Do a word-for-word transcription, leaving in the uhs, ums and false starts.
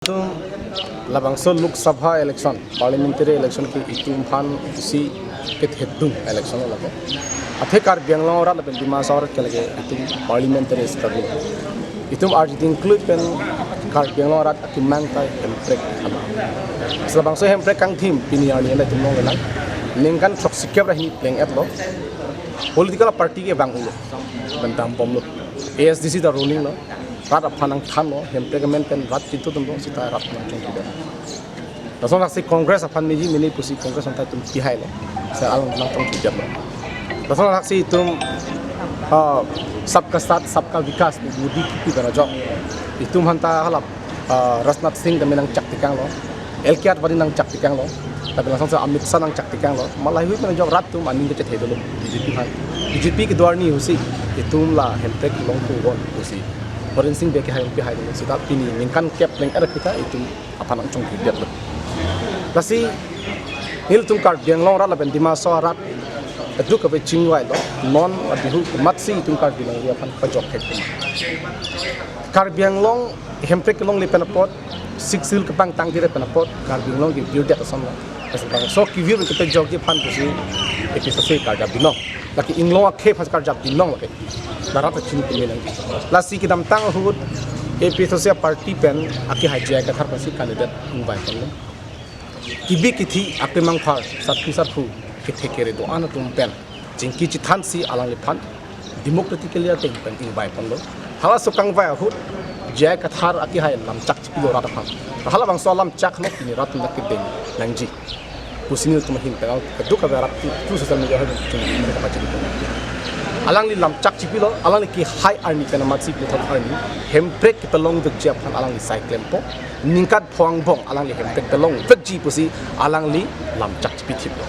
Itum labangso Lok Sabha election, parliamentary election ke itum aphan isi kethedung election lo lake. Athe Karbi Anglong arat lapen Dima Hasao arat ke lake itum parliamentary struggle. Itum arjuding klui pen Karbi Anglong arat akemang ta Hemprek alam. Labangso Hemprek kangthim pini arni anda itum longlelang. Ningkan throksi kep ra hini pleng-etlo. Political party ke bang ulo. Bendam bomlo. A S D C ta ruling lo. Rat aphan nangthanlo, Hemprek amen pen rat chinthudunlo, seta rat nangchongkidam. Lason laksi Congress aphan meji mene pusi Congress anta itum pihailo. Seta alang nangchongkidamlo. Lason laksi itum, ah, Sabka Saath, Sabka Vikas, Modi kipi pen ajok. Itum anta halap, ah, Rajnath Singh tame nangchak tekanglo. L K Advani nangchak tekanglo. Tapi langsung sa Amit Shah nangchak tekanglo. Malai hui pen ajok rat atum aning kechethe dolo B J P aphan. B J P kedo arni husi itum la Hemprek long ko won husi Horen Sing Bey ke hai pihailo. Seta pini ningkan kep pleng-et ra kita itum aphan nangchongkidamlo. Lasi nelitum Karbi Anglong arat lapen Dima Hasao arat aduk kave chingvailo. Non abihu kematsi itum Karbi Anglong aphan pajok thek. Karbi Anglong Hemprek kelongle pen apot, Sixth Schedule kepangtang dire pen apot, Karbi Anglong kebirdet ason lo. Bangso kevir kepajokji aphan pusi A P H L C karjap binong. Lake inglong akhei aphan karjap binong lake. Larat ta chini pini nang. Lasi kedamtang ahut A P H L C party pen akehai J I Kathar aphansi candidate ingvai ponlo. Kibi kithi akemang phar, sarpi sarpo, kethe kere do-an atum pen chingki chethansi alangliphan democratically ateng pen ingvai ponlo. Halaso kangvai ahut J I Kathar akehai lamchak chipilo rat aphan. Halabangso lamchak lo pini rat atum kedeng nangji pusi nelitum ahin pen kadokave rat through social media ahut chung kapachini. Alangli lamchak chipilo, alangli kehai arni pen amatsi puthot arni Hemprek kepalongdukji aphan alangli sai klempo, ningkan pho angbong alangli Hemprek palongdukji pusi alangli lamchak chipithiplo.